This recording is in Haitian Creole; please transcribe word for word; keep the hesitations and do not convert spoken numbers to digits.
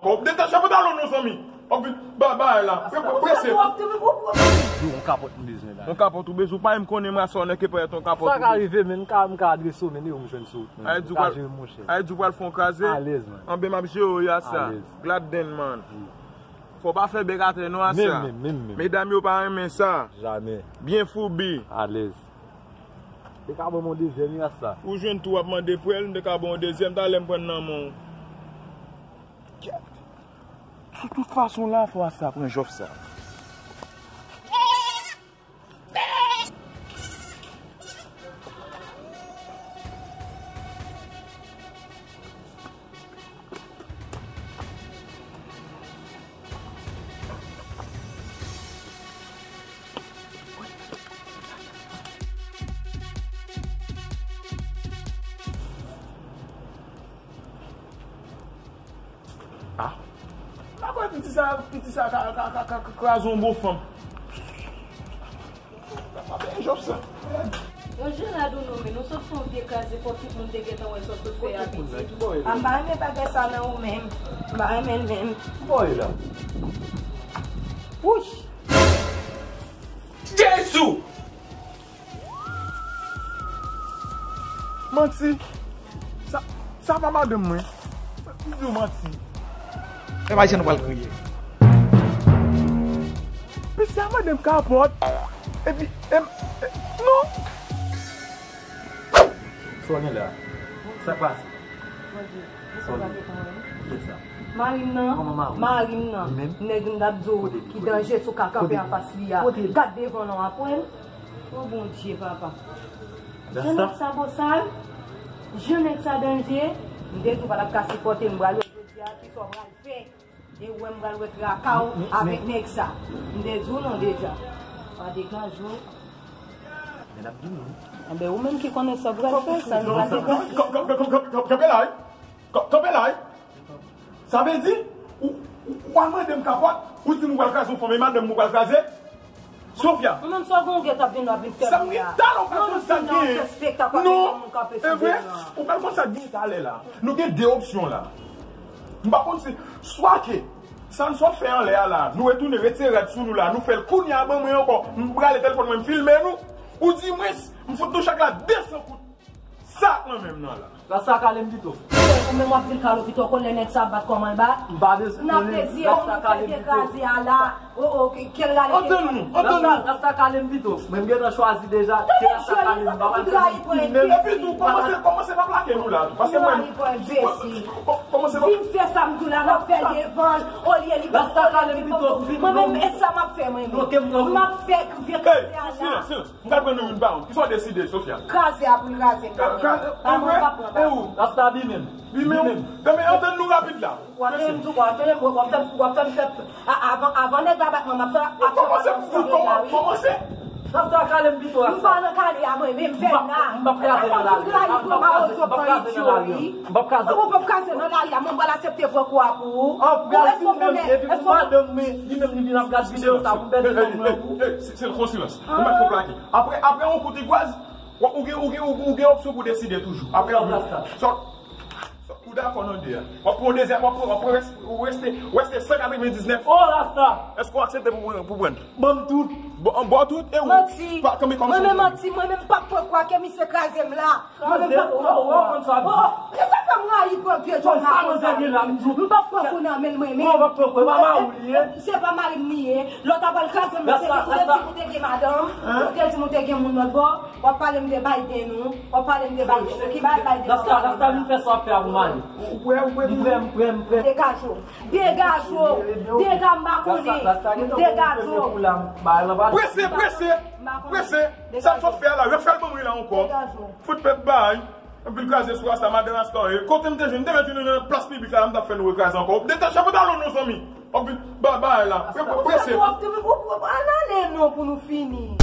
Kòb detache pantalon nou, zanmi. W ap vin bay bagay la. Pre- pre- Prese. Yo, yon kapòt m bezwen la. Yon kapòt ou bezwen, ou pa menm konnen m rasa w nan ke pèt yon kapòt. Sa ka rive, men m ka, m ka adrese w, men yo m jwenn sou wout, men. Ay di w pral fè yon kraze. Alèz, man. Anben m ap jere w, ya sa. Glad den, man. Fò pa fè bèk atè non, asa. Menm, menm, menm, menm. Medam yo pa renmen sa. Jamè. Byen foubi. Alèz. Te ka ban m yon dezyèm, ya sa. Ou jwenn tou w ap mande pou l, m te ka ban w yon dezyèm, talè m pran nan men w. Kèt. Sou tout fason la, fò asa pran jòf sa. Ah. M pa kwè piti sa, piti sa ka, ka, ka, ka, ka kraze yon bon fanm. Pa, pa, pa, jòf sa. Yo, Jera Dono, men nou sot fè yon vye kraze fò tout moun te gentan wè sa w sot fè a piti. A, m pa renmen bagay sa nan ou menm. M pa renmen l menm. Ki bò w ye la? Wouch! Jezi! Manti. Sa, sa pa madanm mwen. Li di w manti. Imajine w pral kriye. Mesye a mande m kapòt. Epi, em, e, non. Sa w gen la? Sa k pase? Sa w gen? Kiyès sa? Mari m nan. Kòman mari w? Mari m nan. Li menm? Nèg m t ap di w ki danje sou ka kanpe anfas li a. Kote li? Gad devan non, apre l. O Bondye, papa. Jan nèg sa bosal, jan nèg sa danje, m te di w pa t ap ka sipòte, m pral wè jodi a kisa w pral fè. E ou wè m pral wè traka w avèk nèg sa. M te di w non deja. Pa degaje w. Men n ap di nou. Enben, ou menm ki konnen sa w pral fè, sa nou pral degaje. Kanpe la, wi. Kanpe la, wi. Sa vle di, ou, ou, ou al mande m kapòt, ou di m ou pral kraze yon fanm, e madanm m ou pral kraze? Sofia. Ou menm sa w gen w gen t ap vin, w ap vin fè m la. Sa m gen talè, ou pral konn sa k genyen. Non, e vre, ou pral konn sa k genyen talè la. Nou gen de opsyon la. M pa konn si, swa ke, sa n sot fè anlè a la, nou retounen retire rad sou nou la, nou fè l kounye a ban mwen ankò, m prale telefòn mwen, m filme nou, ou di mwen, m fout nou chak la de san kout. Sa k nan men m nan la. Rasta kale m pito. Ou menm w ap di l kale w pito, konn lè nèg sa ap bat kòman l bat. M pa bezwen konnen. N ap peze yo, nou fè dekraze a la. O, o, ke, kèl rale. Antann nou, antann nou. Rasta kale m pito. Mwen m gentan chwazi deja. Ke rasta kale m, m pa pral fè viktim menm. Epi tou, kòmanse, kòmanse pa plake nou la. Paske mwen, kòmanse pa. Vin fè sa m di w la, n ap fè devan l. Olye li pa kale m pito. Mwen menm, e sa m ap fè mwen menm. M ap fè vye kraze a la. Silans, silans. M pral pran nou youn pa youn. Kisa w deside, Sofia? Kraze a pou l kraze m, pa mwen. Pa mwen, pa pran, pa mwen. Rasta bimen m. Bimen w? Bimen m. Anben, antann nou rapid la. W ap tande m tou, w ap tande m, w ap fè m, w ap fè m fè, a, avan, avan nèg la bat mwen, m ap fè aksyon pa aksyon deja, wi. Kòmanse, kòmanse. Rasta kale m pito, Rasta. M pa nan kale a mwen menm, fè m la. M p ap kraze nan lari a. M p ap kraze, m p ap kraze nan lari a. M p ap kraze. Ou p ap kraze nan lari a, mwen m pral aksepte pran kou a pou ou. Ou pral filme m, epi pou madanm mwen, li menm li vin ap gad videyo sa pou m pèdi fanm mwen pou. Silans, silans. Ou mèt fè w plake. Apre, apre yon kout rigwaz, ou, ou gen, ou gen, ou, ou gen opsyon pou deside toujou. Apre, sòt, sòt, ou dakò nan de a. W ap pran yon dezyèm, w ap pran, w ap pran rès-, ou reste, ou reste san katrevendiznèf. O, Rasta! Èske w aksepte pou, pou pran? Ban m tout. Bon, an ba w tout, e ou? Manti. Pa, kanpe kòm si w manti. Mwen menm, manti, mwen menm, m p ap pran kou a ke misye kraze m la. Kraze, ou, ou konn sa w ap di. Kisa fè m rayi pran vye djòl la konsa? M p ap pran kou nan men l mwen menm. Ou p ap pran kou, e pa mari w li ye. Se pa mari m li ye. Lè w ta pral kraze m, ou te di m ou te gen madanm, ou te di m ou te gen moun lòt bò, w ap pale m de Biden ou, w ap pale m de Biden ou. Ki bagay Biden ou? Rasta, Rasta vin fè sa w ap fè a pou m ale. Ou prè, ou prè? M prè, m prè, m prè. Degaje w. Degaje w. Degaje m pa konnen. Degaje w. Prese, prese, prese. Sa m sot fè a la, refè l ban mwen la ankò. Fout pèp bay. Anpil kraze sou Rasta, madan Rasta, e kote m te jwenn, m te mèt jwenn nou nan plas piblik la, la m t ap fè nou rekraze ankò. Detache pantalon nou, zanmi. Anpil bagay la. Prese. Al ale non pou nou fini.